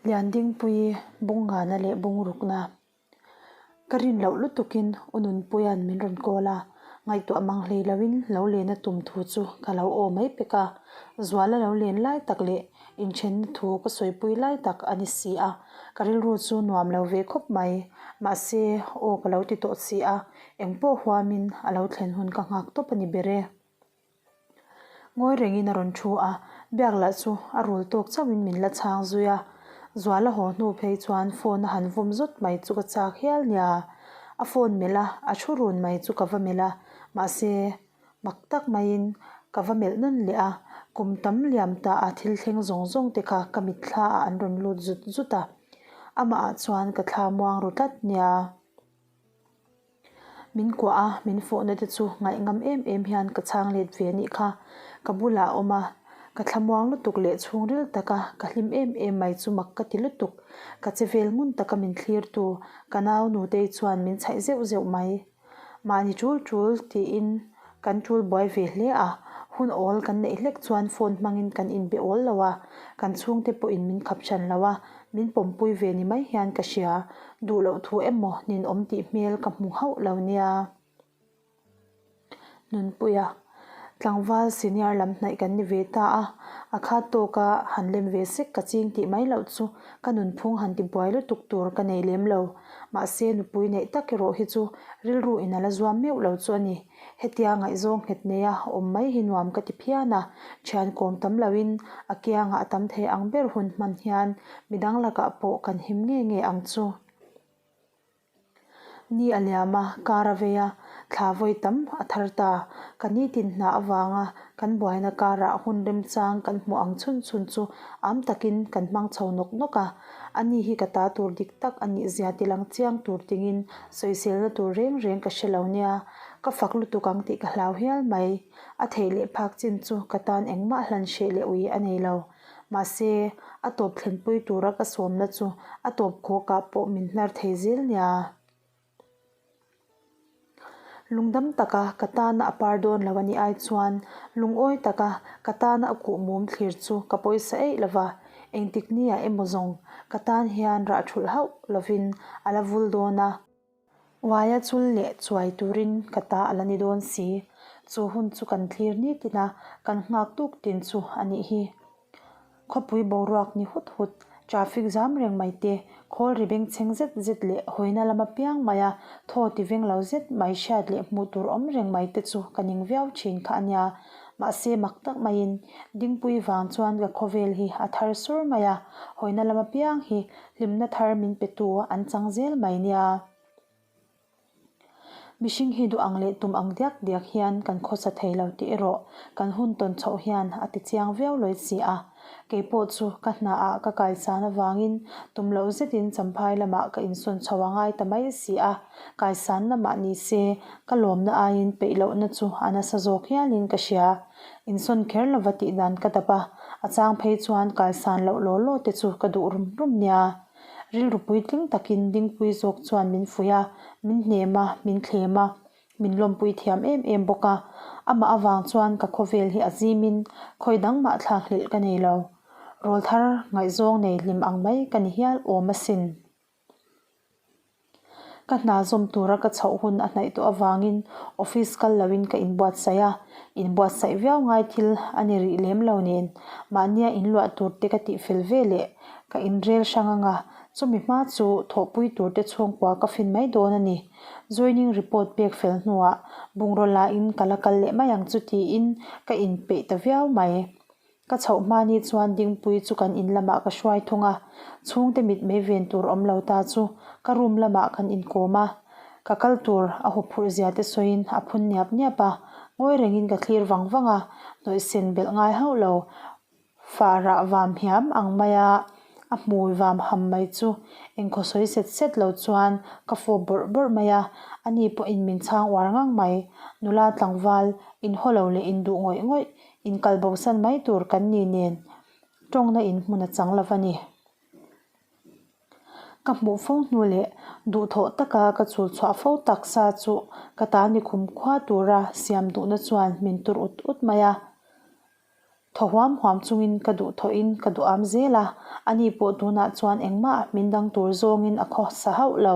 Liandingpuii bungngana leh bungrukna ka rin loh lutukin U Nunpuia'n min rawn call a, ngaihtuah mang hlei loin lo len a tum thu chu ka lo aw mai pek a, Zuala lo len lai tak leh inthenna thu ka sawipui lai tak a ni si a, ka rilru chu nuam lo ve khawp mai. Mahse, aw ka lo ti tawh si a, engpawh huamin a lo thlen hun ka nghak tawp a ni ber e. Ngawi rengin a rawn thu a, biak lah chu a rul tawk chauhin min la chhang zui a. Zuala haw hnu phei chuan phone a han vawm zawt mai chu ka chak hial nia. A phone melh a, a thu run mai chu ka va melh a, mahse mak tak maiin ka va melh nawn leh a, kum tam liam ta a thil thleng zawng zawng te kha ka mitthla ah an rawn lut zut zut a, amah ah chuan ka thla muang ru tlat nia. Min kuah a, min fawhna te chu ngaih ngam em em hian ka chhang let ve anih kha. Ka bulah a awm a, ka thlamuang lutuk leh chhungril taka ka hlim em em mai chu mak ka ti lutuk. Ka che vel ngun taka min thlirtu ka nau nutei chuan min chhaih zeuh zeuh mai. Mahni tul tul tiin kan tul buai ve hle a, hun awl kan neih hlek chuan phone hmangin kan inbe awl lo a, kan chhungte pawhin min khap hran lo a, min pawmpui ve ni mai hian ka hria, duh loh thu emaw ninawm tih hmel ka hmu hauh lo nia. Nunpuia, tlangval senior lam hnaih kan ni ve ta a, a khat tawka han lem ve sek ka ching tih mai loh chu ka nunphung han ti buai lutuk tur ka nei lem lo. Mahse nupui neih tak erawh hi chu rilru in a la zuam meuh lo chu a ni. Hetia ngaihzawng nghet neia awm mai hi nuam ka ti phian a, thian kawm tam loin a kiangah a tam thei ang ber hun hman hian midang lakah pawh kan him nge nge ang chu. Ni a liam a, kar a vei a, thla vawi tam a thar ta. Ka nitin hna avanga kan buaina karah hun remchang kan hmuh ang chhun chhun chu am takin kan hmang chho nawk nawk a. Ani hi ka ta tur dik tak a nih zia tilang chiang tur tingin sawiselna tur reng reng ka hre lo nia. Ka fak lutuk ang tih ka hlau hial mai. A theih leh phak chin chu ka tan engmah hlan hreh leh ui a nei lo. Mahse, a tawp thlenpui tura ka sawmna chu a tawp khawkah pawh min hnar thei zel nia. Lungdam taka ka tana a par dawn lo a nih ai chuan lungawi taka ka tana a kuh mum thlir chu ka pawisa eih lo va, engtik nia emaw zawng ka tan hian rah thulh hauh lovin a la vul dawn a. Uaia chul leh chuai turin ka ta a la ni dawn si. Chu hun chu kan thlir nitin a, kan nghak tuk tin chu a nih hi. Khawpui boruak ni hut hut, traffic zam reng mai te, khawl ri bengchheng zet zet leh hawina lama piang maia thaw ti veng lo zet mai hriat leh hmuh tur awm reng mai te chu ka ning viau thin kha a nia. Mahse mak tak maiin Dingpui vang chuan ka khawvel hi a thar sur mai a, hawina lama piang hi Hlimna thar min petu an chang zel mai nia. Mihring hi duh ang leh tum ang diak diak hian kan khawsa thei lo tih erawh kan hun tawn chhoh hian a ti chiang viau lawi si a. Kei pawh chu ka hnaah ka kaisan avangin tum loh zetin champhai lamah ka insawn chho a ngai ta mai si a. Kaisan lamah ni se ka lawmna aiin peih lohna chu a nasa zawk hialin ka hria. Insawn kher lova tih dan ka dap a, a chang phei chuan kalsan loh law law te chu ka duh rum rum nia. Rilru puitling takin Dingpui zawk chuan min fuih a, min hnem a, min thlem a, min lawmpui thiam em em bawk a. Amah avang chuan ka khawvel hi a zimin khawi dang mah thlak hlelh ka nei lo. Rawlthar ngaihzawng nei hlim ang mai ka ni hial awm asin. Ka hna zawm tura ka chhoh hun a hnaih tawh avangin office kal loin ka inbuatsaih a, inbuatsaih viau ngai thil a ni rih lem lo nen mahnia inluah tur te ka tih fel ve leh ka inrel hrang anga chumi hma chu thawhpui tur te chhungkua ka fin mai dawn a ni. Joining report pek fel hnuah bungraw lain ka la kal leh mai ang chu tiin ka inpeih ta viau mai. Ka chhoh hma ni chuan Dingpui chu kan in lamah ka hruai thung a, chhungte mit mei ven tur awm lo ta chu ka room lamah kan inkawm a, ka kal tur a huphurh zia te sawiin a phun niap niap a, ngawi rengin ka thlir vang vang a, hnawihsen belh ngai hauh lo, fahrah vam hiam ang maia a hmui vam ham mai chu engkhaw sawi set set lo chuan ka fawp bawrh bawrh mai a, ani pawhin min chhang uar ngang mai, nula tlangval inhaw lo leh induh ngawih ngawih Inkal bosan mai tur kan ni nen tawngna in hmun a chang lo va ni. Ka hmuh fo hnu leh duhthawh taka ka chul chhuah fo taksa chu ka ta ni khum khua tura siam duhna chuan min tur ut ut mai a. Thaw huam huam chungin ka duh thawhin ka duham zel a, ani pawh tunah chuan engmah min dang tur zawngin a khawsa hauh lo.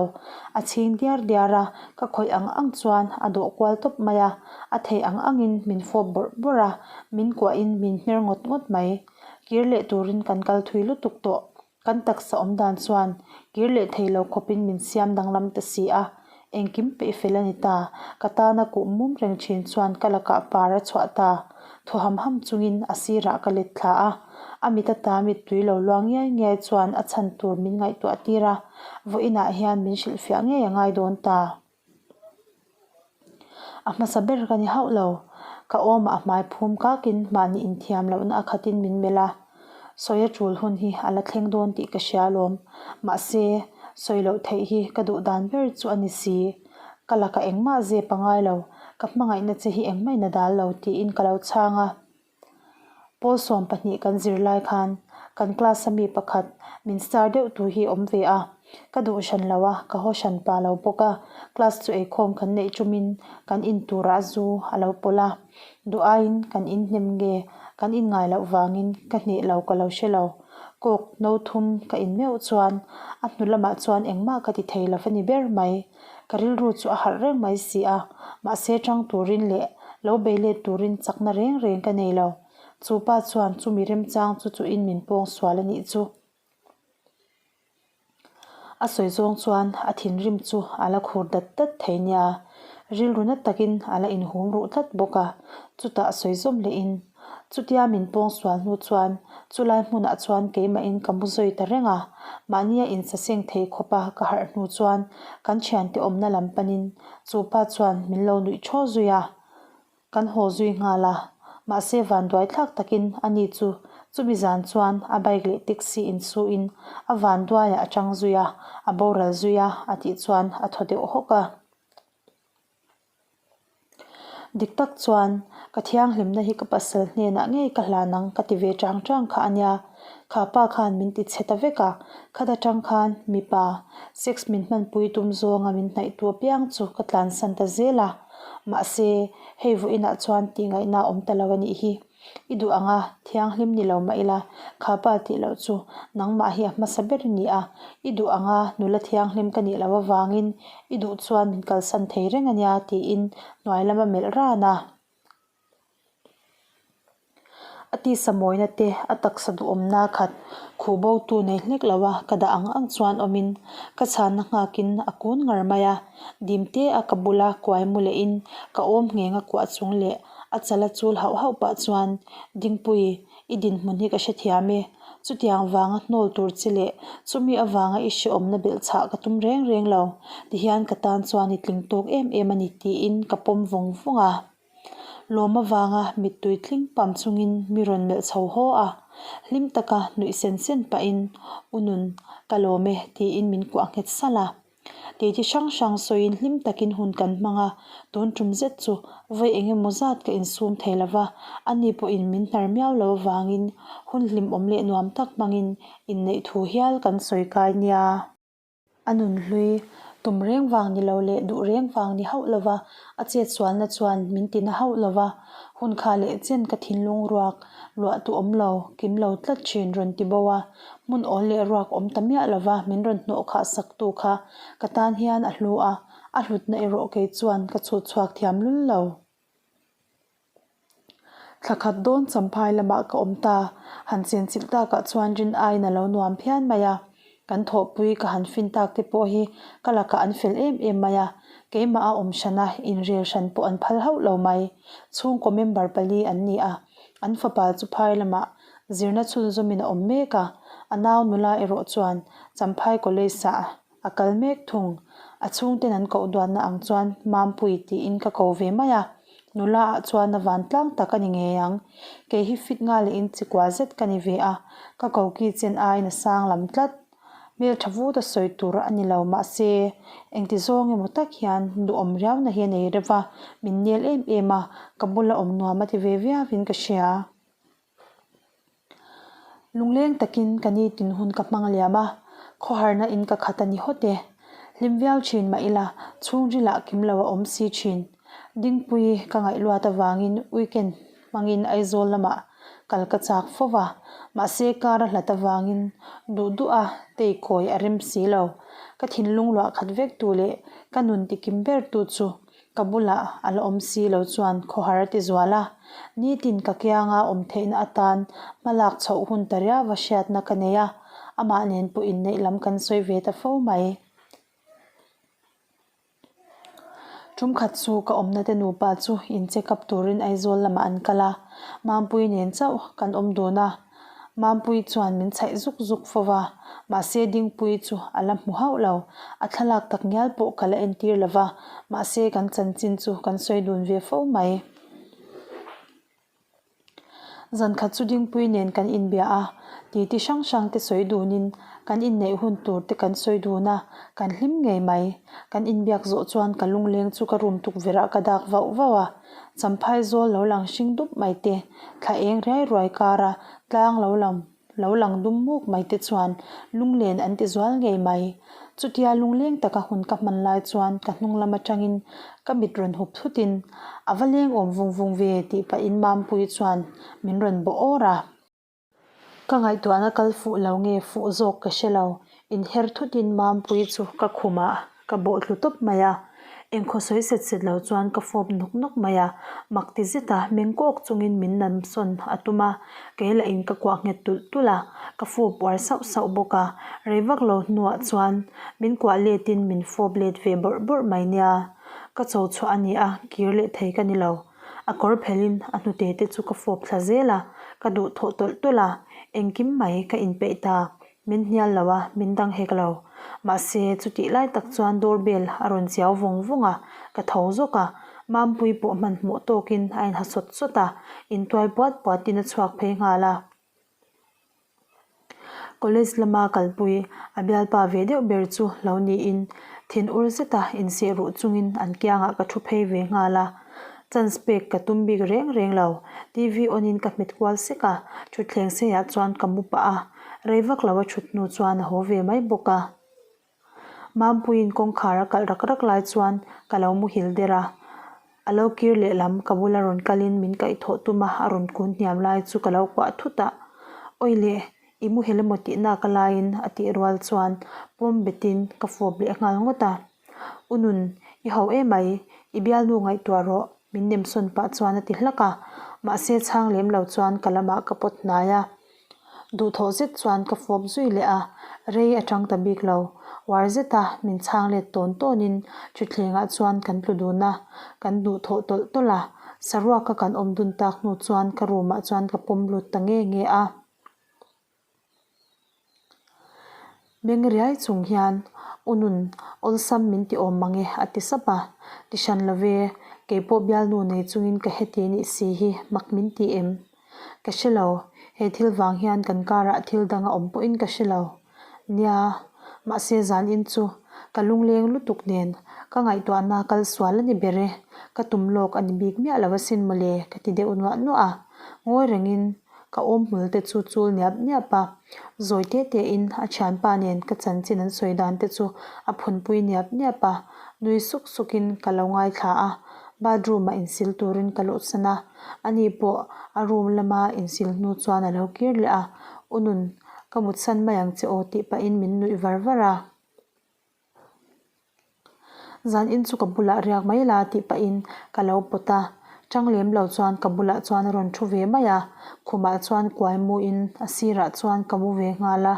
A chhing diar diar a, ka khawih ang ang chuan a dawh kual tawp mai a, a theih ang angin min fawp bawrh bawrh a, min kuahin min hmer ngawt ngawt mai. Kir leh turin kan kal thui lutuk tawh. Kan taksa awm dan chuan kir leh thei lo khawpin min siam danglam ta si a, engkim peih fel a ni ta. Ka tana kuh mum reng thin chuan ka lakah par a chhuah ta. Thaw ham ham chungin a sirah ka let thla a, a mit ata mittui lo luang ngiai ngiai chuan a chhan tur min ngaihtuah tir a, vawiinah hian min hrilhfiah ngei a ngai dawn ta. A hmasa ber ka ni hauh lo. Ka awmah a hmai phum kakin mahni inthiam lohna a khatin min melh a. Sawi a tul hun hi a la thleng dawn tih ka hria alawm. Mahse, sawi loh theih hi ka duh dan ber chu a ni si. Ka lakah engmah zep a ngai lo, ka hmangaihna che hi engmah in a dal lo tiin ka lo chhang a. Pawl 12 kan zir lai khan kan class a mi pakhat min star deuh tu hi awm ve a, ka duh hran lo a, ka haw hran pa lo bawk a, class chu eikhawm kan neih ṭumin kan in turah zu a lo pawlh a, duh aiin kan in hnem nge kan in ngai loh vangin ka hneh lo ka lo hre lo, kawk no thum ka in meuh chuan a hnu lamah chuan engmah ka ti thei lo va ni ber mai. Ka rilru chu a harh reng mai si a, mahse ṭang turin leh lo bei let turin chakna reng reng ka nei lo. Chu pa chuan chumi remchang chu chuhin min pawng sual a nih chu. A sawi zawng chuan a thinrim chu a la khur dat dat thei nia, rilru na takin a la inhum ruh tlat bawk a, chutah sawi zawm lehin Chutia min pawng sual hnu chuan chulai hmunah chuan keimahin ka mu zawi ta reng a, mahnia insaseng thei khawpa ka harh hnu chuan kan thiante awmna lam panin chu pa chuan min lo nuih thaw zui a, kan haw zui nghal a, mahse vanduai thlak takin ani chu chumi zan chuan a bike leh taxi insuhin a vanduaiah a chang zui a, a boral zui a a tih chuan a thaw deuh hawk a. Dik tak chuan ka thianghlimna hi ka pasal hnenah ngei ka hlan ang ka ti ve chang chang kha a nia. Kha pa khan min ti chhe ta vek a, khat atang khan mipa sex min hmanpui tum zawnga min hnaihtu apiang chu ka tlansan ta zel a. Mahse, hei vawiinah chuan tihngaihna a awm ta lo a nih hi. I duh ang a, thianghlim ni lo mah ila, kha pa tih loh chu nangmah hi a hmasa ber i ni a, i duh ang a, nula thianghlim ka nih loh avangin i duh chuan min kalsan thei reng a nia tiin hnuai lama melh ran a. A tisa mawina te, a taksa duhawmna khat khuh bo tu nei hlek lo a, ka dah ang ang chuan awmin ka chhanna nghakin a kun ngar mai a, dimte a ka bula kuai mu lehin ka awm ngheng a kuah chung leh A chal a chul hauh hauh pah chuan, Dingpui, i dinhmun hi ka hrethiam e. Chutiang vanga hnawl tur che leh chumi avanga i hrehawmna belhchhah ka tum reng reng lo. Tihian ka tan chuan i tling tawk em em a ni tiin ka pawm vawng vawng a. Lawm avanga mittui tling pam chungin mi rawn melh chho haw a. Hlim taka nuih sen sen pahin, U Nun, ka lawm e tiin min kuah nghet salh a. Tih chi hrang hrang sawiin hlim takin hun kan hmang a, tun tum zet chu vawi eng emaw zat ka insum thei lo va, ani pawhin min hnar miau lo avangin hun hlimawm leh nuam tak hmangin inneih thu hial kan sawi kai nia. A nunhlui, tum reng vang ni lo leh duh reng vang ni hauh lo va, a chetsualna chuan min tina hauh lo va, hun kha leh chen ka thinlung ruak luah tu awm lo, kim lo tlat thin rawn ti bo a. Hmun awl leh ruak awm ta miah lova min rawn hnawh khah sak tu kha ka tan hian a hlu a, a hlutna erawh kei chuan ka chhut chhuak thiam lul lo. Thla khat dawn champhai lamah ka awm ta, han chenchilh takah chuan rin aiin a lo nuam phian mai a. Kan thawhpui ka han fin tak te pawh hi ka lakah an fel em em mai a, keimah a awm hran a, inrel hran pawh an phal hauh lo mai. Chhungkaw member pali an ni a, an fapa chu phai lamah zirna chhunzawmin a awm mek a, a nau nula erawh chuan Champhai College ah a kal mek thung. A chhungten an koh duanna ang chuan Mampui tiin ka ko ve mai a, nula ah chuan a vantlang tak a ni ngei ang. Kei hi fit nga leh in chikua zet ka ni ve a, ka koki chen aiin a sang lam tlat. Hmeltha vut a sawi tur a ni lo mahse engti zawng emaw tak hian duhawm riauna hi a nei reuh va, min nel em em a, ka bula awm nuam a ti ve viauin ka hria. Lungleng takin ka nitin hun ka hmang liam a, khawharna in ka khat a ni hawt e. Hlim viau thin mah ila, chhungrilah kim lo a awm si thin. Dingpui ka ngaih luat avangin weekend hmangin Aizawl lamah. Kal ka chak fo va, mahse kar a hlat avangin duh duh a tei kawi a rem si lo. Ka thinlung luah khat vek tu leh ka nun tikim ber tu chu ka bulah a la awm si lo chuan khawhar a ti zual a. Nitin ka kianga awm theihna atan hma lak chhoh hun ta riau a hriatna ka nei a, amah nen pawh inneih lam kan sawi ve ta fo mai. Tumkhat chu ka awmna te nupa chu in check up turin Aizawl lamah an kal a, Mampui nen chauh kan awm dun a, Mampui chuan min chhaih zuk zuk fo va, mahse Dingpui chu a la hmu hauh lo, a thlalak tak ngial pawh ka la entir lo va, mahse kan chanchin chu kan sawi dun ve fo mai. Zankhat chu Dingpui nen kan inbia a, titi hrang hrang te sawi dunin kan inneih hun tur te kan sawi dun a, kan hlim ngei mai. Kan inbiak zawh chuan ka lungleng chu ka room tukverh ah ka dak vauh vauh a, Champhai zawl lo lang hring dup mai te, thla eng riai ruai kara tlang lo lang Lo lang dum muk mai te chuan lunglen an ti zual ngei mai. Chutia lungleng taka hun ka hman lai chuan ka hnung lam atangin ka mit rawn hup thutin a va leng awm vung vung ve tih pahin Mampuii chuan min rawn bawh awr a. Ka ngaihtuahna kal fuh lo nge fuh zawk ka hre lo, inher thutin Mampuii chu ka khumah Ka bawh tlu tawp mai a, engkhaw sawi set set lo chuan ka fawp nawk nawk mai a, mak ti zet a, meng kawk chungin min nam sawn a tum a, kei lah in ka kuah nghet tulh tulh a, ka fawp uar sauh sauh bawk a, rei vak lo hnuah chuan min kuah let in min fawp let ve bawrh bawrh mai nia, ka cho chhuah a ni a, kir leh thei ka ni lo, a kawr phelh in a hnute te chu ka fawp thla zel a, ka duh thawh tawlh tawlh a, engkim mai ka inpeih ta. Min hnial lo a, min dang hek lo. Mahse, chutih lai tak chuan door bell a rawn chiau vawng vawng a, ka tho zawk a. Mampui pawh hmanhmawh tawkin a inha sawt sawt a, intuai puat puatin a chhuak phei nghal a. College lama kalpui a bialpa ve deuh ber chu lo niin, thin ur zeta inseh ruh chungin an kiangah ka thu phei ve nghal a. Chance pek ka tum bik reng reng lo. TV on in ka hmet kual sek a, thutthleng seiah chuan ka mu pah a. Rei vak lo a thut hnu chuan a haw ve mai bawk a. Mampuiin kawngkhar a kalh rak rak lai chuan ka lo muhil der a. A lo kir lehlam ka bula rawn kalin min kaihthawh tum a, a rawn kun hniam lai chu ka lo kuah thut a. Awi leh, i muhil emaw tih nak a laiin a tih rual chuan pawm betin ka fawp leh nghal ngawt a. U Nun, i ho emai, i bialnu ngaihtuah rawh, min nemsawn pah chuan a ti hlak a. Mahse chhang lem lo chuan ka lamah ka pawt hnai a. Duhthawh zet chuan ka fawp zui leh a, rei a tang ta bik lo. Uar zeta min chhang let tawn tawnin thutthlengah chuan kan tlu dun a, kan duhthawh tawlh tawlh a. Saruaka kan awm dun tak hnu chuan ka room ah chuan ka pawm lut ta nge nge a. Meng riai chung hian, U Nun, awlsam min ti awm mang e, a ti sap a. Ti hran lo ve, keipawh bialnu nei chungin ka heti nih si hi mak min ti em? Ka hre lo, he thil vang hian kan karah thil dang a awm pawhin ka hre lo. Nia, mahse zanin chu ka lungleng lutuk nen ka ngaihtuahna kal sual a ni ber e, ka tum lawk a ni bik miah lo asin mawle ka ti deuh nuah nuah a, ngawi rengin ka awm hmul te chu chul niap niap a, zawi te te in a thianpa nen ka chanchin an sawi dan te chu a phunpui niap niap a, nui suk suk in ka lo ngaithla a, bathroom ah insil turin ka luhsan a. Ani pawh a room lama insil hnu chuan a lo kir leh a, U Nun, ka mutsan mai ang che aw tih pahin min nuih var var a. Zan in chu ka bulah riak mai la tih pahin ka lo pawt a, chang lem lo chuan ka bulah chuan a rawn thu ve mai a, khumah chuan kuai muin a sirah chuan ka mu ve nghal a,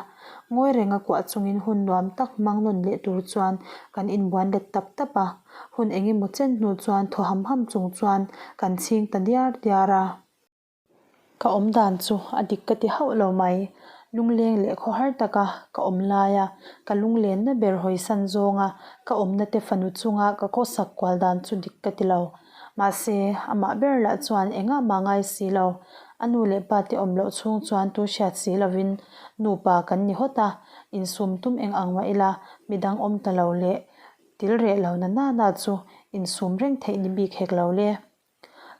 ngawi renga kuah chungin hun nuam tak hmang nawn leh tur chuan kan inbuan let tap tap a. Hun eng emaw chen hnu chuan thaw ham ham chung chuan kan chhing ta diar diar a. Ka awm dan chu a dik ka ti hauh lo mai. Lungleng leh khawhar taka ka awm laia ka lunglenna ber hawisan zawnga ka awmna te fanu chunga ka khawsak kual dan chu dik ka ti lo. Mahse, amah ber lah chuan engah mah ngai si lo. A nu leh pa te awm loh chhung chuan tu hriat si lovin nupa kan ni hawt a, insum tum eng ang mah ila midang awm ta lo leh Til reh lo na na na chu insum reng theih ni bik hek lo le.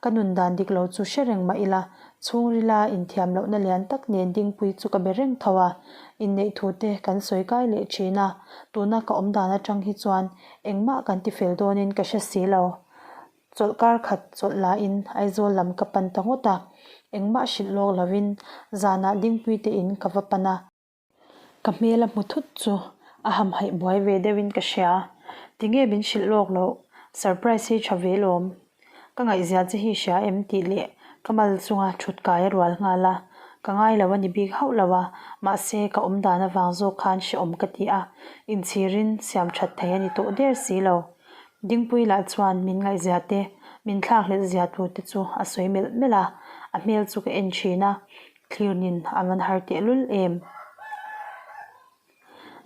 Ka nun dan dik lo chu hre reng mah ila, chhungrila inthiam lohna lian tak nen dingpui chu ka be reng tho a, inneih thu te kan sawi kai leh thin a, tuna ka awm dan atang hi chuan engmah kan ti fel dawnin ka hre si lo. Chawlh kar khat chawlh lahin Aizawl lam ka pan ta ngawt a. Engmah hrilh lawk lovin zanah Dingpui te in ka va pan a. Ka hmel a hmu thut chu a hamhaih buai ve deuhin ka hria. Tinge min hrilh lawk loh? Surprise hi tha ve lawm. Ka ngaihzia che hi hria em tih leh ka mal chunga thut kai a rual nghal a. Ka ngai lo a ni bik hauh lo a, mahse ka awm dan avang zawk khan hrehawm ka ti a, inchhirin siam that thei a ni tawh der si lo. Dingpui lah chuan min ngaihzia te, min thlakhlelh zia tur te chu a sawi melh melh a, a hmel chu ka en thin a, Thlirnin a van har tehlul em?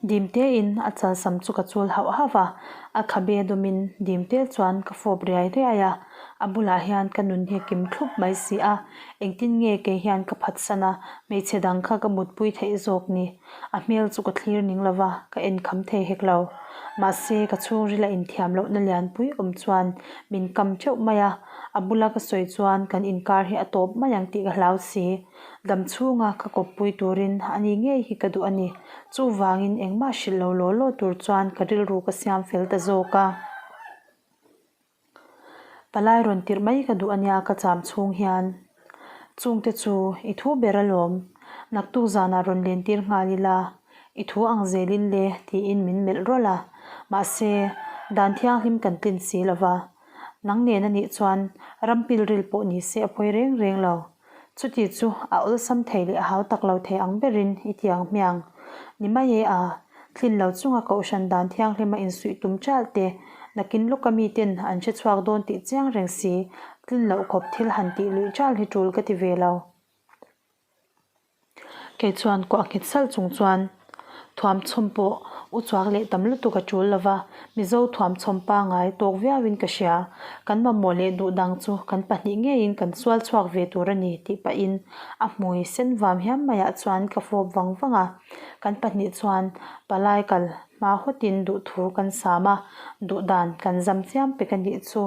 Dimtein a chalsam chu ka chul hauh hauh a, a khabe dawmin dimte chuan ka fawp riai riai a, a bulah hian ka nun hi a kim thlup mai si a, engtin nge kei hian ka phatsan a, hmeichhe dang kha ka mutpui theih zawk ni? A hmel chu ka thlir ning lo va, ka en kham thei hek lo. Mahse, ka chhungrila inthiam lohna lianpui awm chuan min kam teuh mai a, A bula ka sawi chuan kan inkar hi a tawp mai ang tih ka hlau si. Dam chhunga ka kawppui turin a ni ngei hi ka duh a ni. Chuvangin engmah hrilh lo law law tur chuan ka rilru ka siam fel ta zawk a. Palai rawn tirh mai ka duh a nia ka cham chhung hian. Chungte chu i thu ber alawm. Naktuk zanah rawn lentir nghal ila i thu ang zelin le tiin min melh rawlh a. Mahse, dan thianghlim kan tlin si lova. Nang nen a nih chuan ram pilril pawh ni se a pawi reng reng lo. Chuti chu a awlsam thei leh a hau tak lo thei ang berin i ti ang hmiang. Ni mai e a, tlin lo chunga kohhran dan thianghlima insuih tum ṭalh te, nakin lawka miten an hre chhuak dawn tih chiang reng si, tlin loh khawp thil han tih luih ṭalh hi ṭul ka ti ve lo. Kei chuan kuah nghet salh chung chuan thuamchhawm pawh u chuak leh tam lutuk a tul lova, Mizo thuamchhawm pangai tawk viauin ka hria. Kan mamawh leh duh dang chu kan pahnih ngeiin kan sual chhuak ve tur a ni tih pahin a hmui sen vam hiam maiah chuan ka fawp vang vang a. Kan pahnih chuan palai kal hma hawtin duhthu kan sam a, duh dan kan zam chiam pek a nih chu.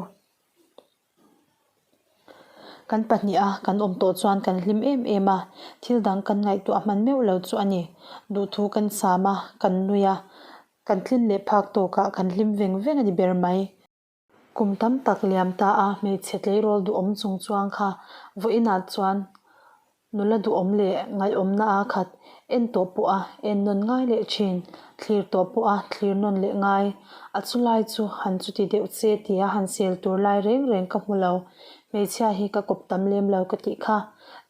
Kan pahniha kan awm tawh chuan kan hlim em em a, thil dang kan ngaihtuah hman meuh lo chu a ni. Duhthu kan sam a, kan nui a, kan tlin leh phak tawkah kan hlim veng veng a ni ber mai. Kum tam tak liam ta a hmeichhe tleirawl duhawm chung chuang kha vawiinah chuan Nula duhawm leh ngaihawmna a khat, en tawh pawh a en nawn ngai leh thin, thlir tawh pawh a thlir nawn leh ngai. A chu lai chu han chuti deuh che tia han sel tur lai reng reng ka hmu lo. Hmeichhia hi ka kawp tam lem lo ka tih kha.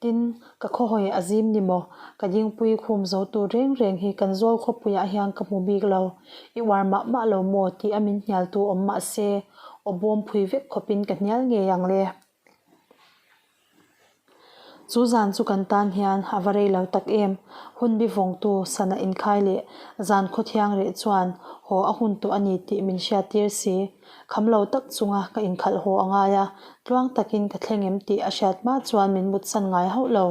Tin, ka khawhawi a zim ni maw? Ka dingpui khum zo tur reng reng hi kan zawl khawpuiah hian ka hmu bik lo. I uar mah mah lo maw tih a min hnialtu awm mah se, aw bawm phui vek khawpin ka hnial ngei ang le. Chu zan chu kan tan hian a va rei lo tak em? Hun bi vawngtu sana inkhai leh zan khawthiang reh chuan haw a hun tawh a ni tih min hriattir si. Kham lo tak chunga ka inkhalh haw a ngai a, tluang takin ka thleng em tih a hriat hma chuan min mutsan ngai hauh lo.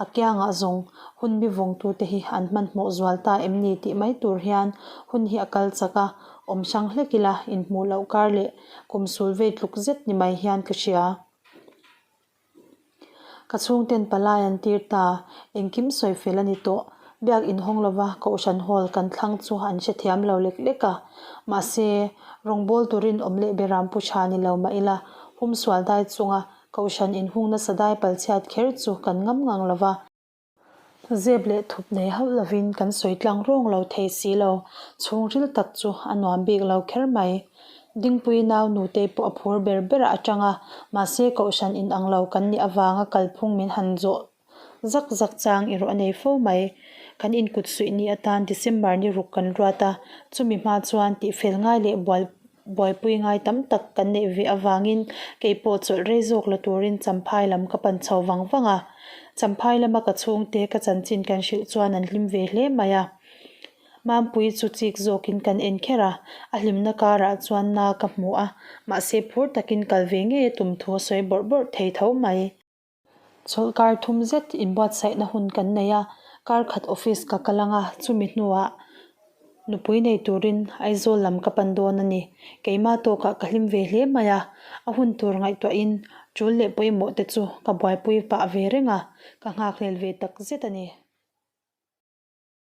A kiangah zawng hun bi vawngtute hi an hmanhmawh zual ta em ni tih mai tur hian hun hi a kal chak a, awm hrang hlek ila inhmuh loh kar leh Kum sul vei tluk zet ni mai hian ka hria. Ka chhungten palai an tir ta, engkim sawi fel a ni tawh. Biak inhawng lova Kohhran Hall kan thlang chu an hrethiam lo lek lek a. Mahse, rawngbâwl turin awm leh beram pu tha ni lo mah ila, humsual dai chunga Kohhran inhung nasa dai palchhiat kher chu kan ngam ngang lova. Zep leh thup nei hauh lovin kan sawi tlang rawng lo thei si lo, chhungril tak chu a nuam bik lo kher mai. Dingpui nau nutei pawh a phur ber berah a tang a, mahse kohhran inang lo kan nih avanga kalphung min han zawh zak zak chang erawh a nei fo mai. Kan inkut suih ni atan December ni ruk kan ruat a, chumi hma chuan tihfel ngai leh bual Buaipui ngai tam tak kan neih ve avangin kei pawh chawlh rei zawk la turin Champhai lam ka pan chho vang vang a. Champhai lama ka chhungte ka chanchin kan hrilh chuan an hlim ve hle mai a. Mampui chu chik zawkin kan en kher a, a hlimna karah chuan na ka hmu a, mahse phur takin kal ve ngei a tum thu a sawi bawrh bawrh thei tho mai. Chawlh kar thum zet inbuatsaihna hun kan nei a, kar khat office ka kal ang a, chumi hnuah nupui nei turin Aizawl lam ka pan dawn a ni. Keimah tawkah ka hlim ve hle mai a, a hun tur ngaihtuahin tul leh pawimawh te chu ka buaipui pah ve reng a, ka nghakhlel ve tak zet a ni.